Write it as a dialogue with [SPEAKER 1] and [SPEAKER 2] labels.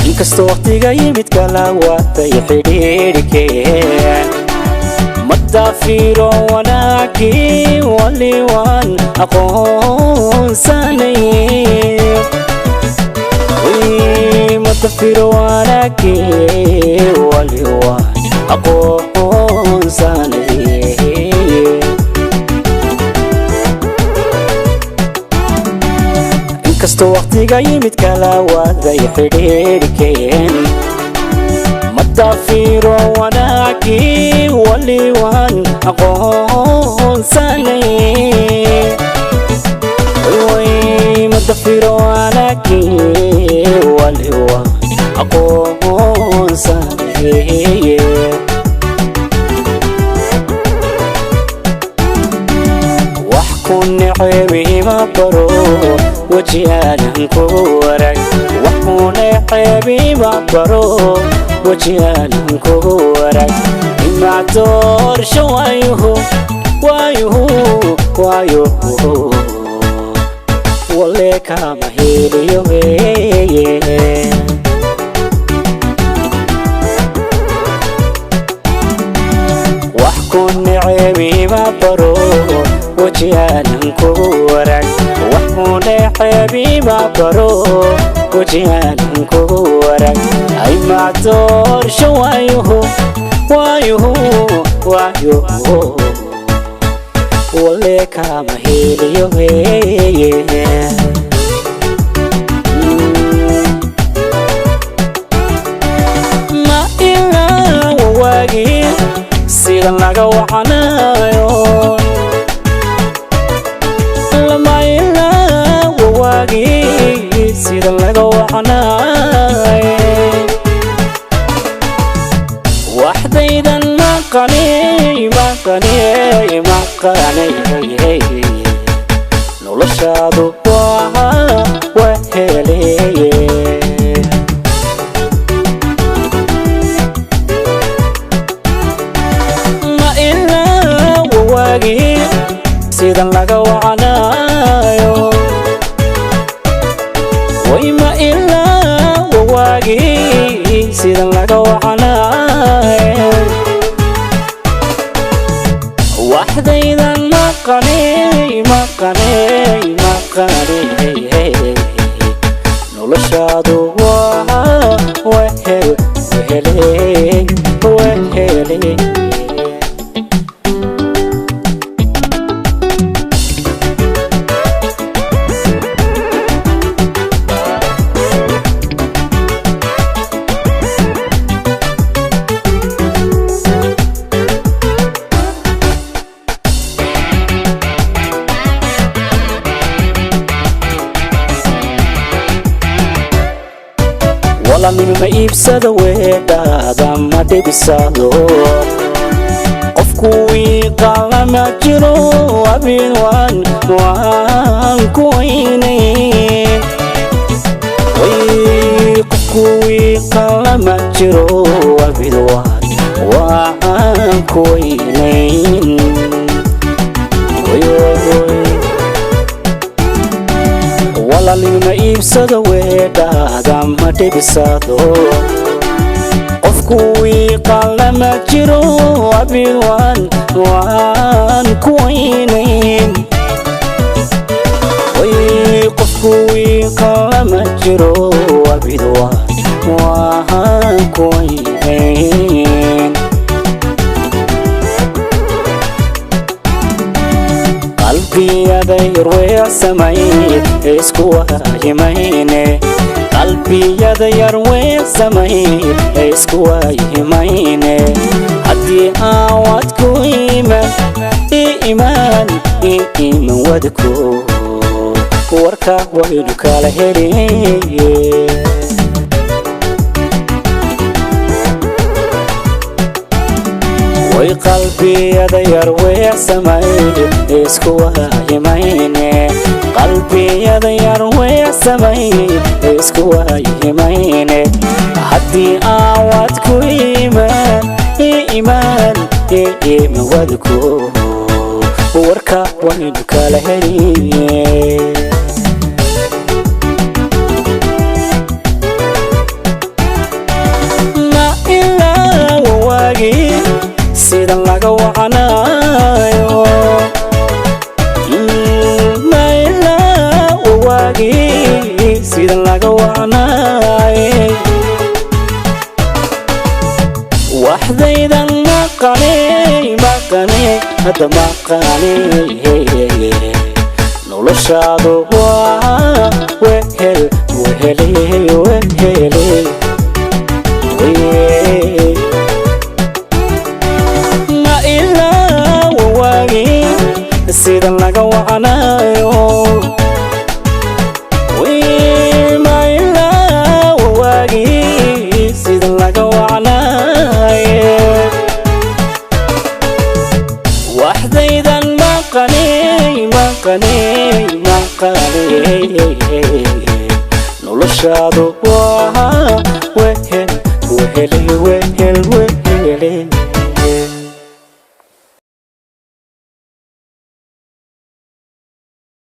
[SPEAKER 1] Inkastoo waqtiga yimid kala waatay xidhiidhkeen, madaafiro wanaagii wali waan aqoonsanay. Madafiro wanaagii wali waan aqoonsanay. Inkastoo waqtiga yimid kala waaday xidhiidhkeen, madaafiro wanaagii wali waan aqoonsanay. Madafiro wanaagii wali waan aqoonsanay. Wax ku neceebima baro weji aanan kugu warag, wax ku neceebima baro weji aanan kugu warag. Imacdoorsho waayuhu waayuhu waayuhu wale kama heliyo weeye. Wax ku neceebima baro weji aanan kugu warag, wax ku neceebima baro weji aanan kugu warag. Ay macdoorsho waayuhu waayuhu waayuhu wale kama heliyo weeye. Ma ilaa wawaagii sidan laga wacanayo, lama ilaa wawaagii sidan laga wacanayo. Waxdaydan maqanay maqanay maqanay, noloshaadu waa waheleye. Ma ilaa wawaagii sidan laga wacanayo, way ma ilaa wawaagii sidan laga wacanayo. Waxdaydan maqanay maqanay maqanay, noloshaadu waa wehel wehele wehele. Walanima ma iibsado weedhaada ma dhibisado, qofku wiiqalama jiro abid waan waan ku weynayn. Way qofku wiiqalama jiro abid waan waan ku weynayn. Way way way. Walaalnimo ma iibsado weedhaada ma dhibisado, qofku wiiqalama jiro abid waan waan ku weynayn. Way qofku wiiqalama jiro abid waan waan ku weynayn. Qalbiyada yarweecsamay isku waayimayne, qalbiyada yarweecsamay isku waayimayne. Haddii aan wadku iman i iman i iman wadku, warka waynu kala heliye. Qalbiyada yar weecsamay isku waayimayne, qalbiyada yar weecsamay isku waayimayne. Haddii aan wad ku iimaan iimaan iima wadku, warka waynu kala heliye. Ma ilaa waagi sidan laga wacnaayo, ma ilaa waagi sidan laga wacnaaye. Waxdaydan maqaney maqaney hadda maqaney, noloshaadu waa wehel wehele wehele. Ma ilaa waagi sidan laga wacnaayo, ma ilaa waagi sidan laga wacnaaye. Waxdaydan maqaney maqaney maqaney, noloshaadu waa wehel wehele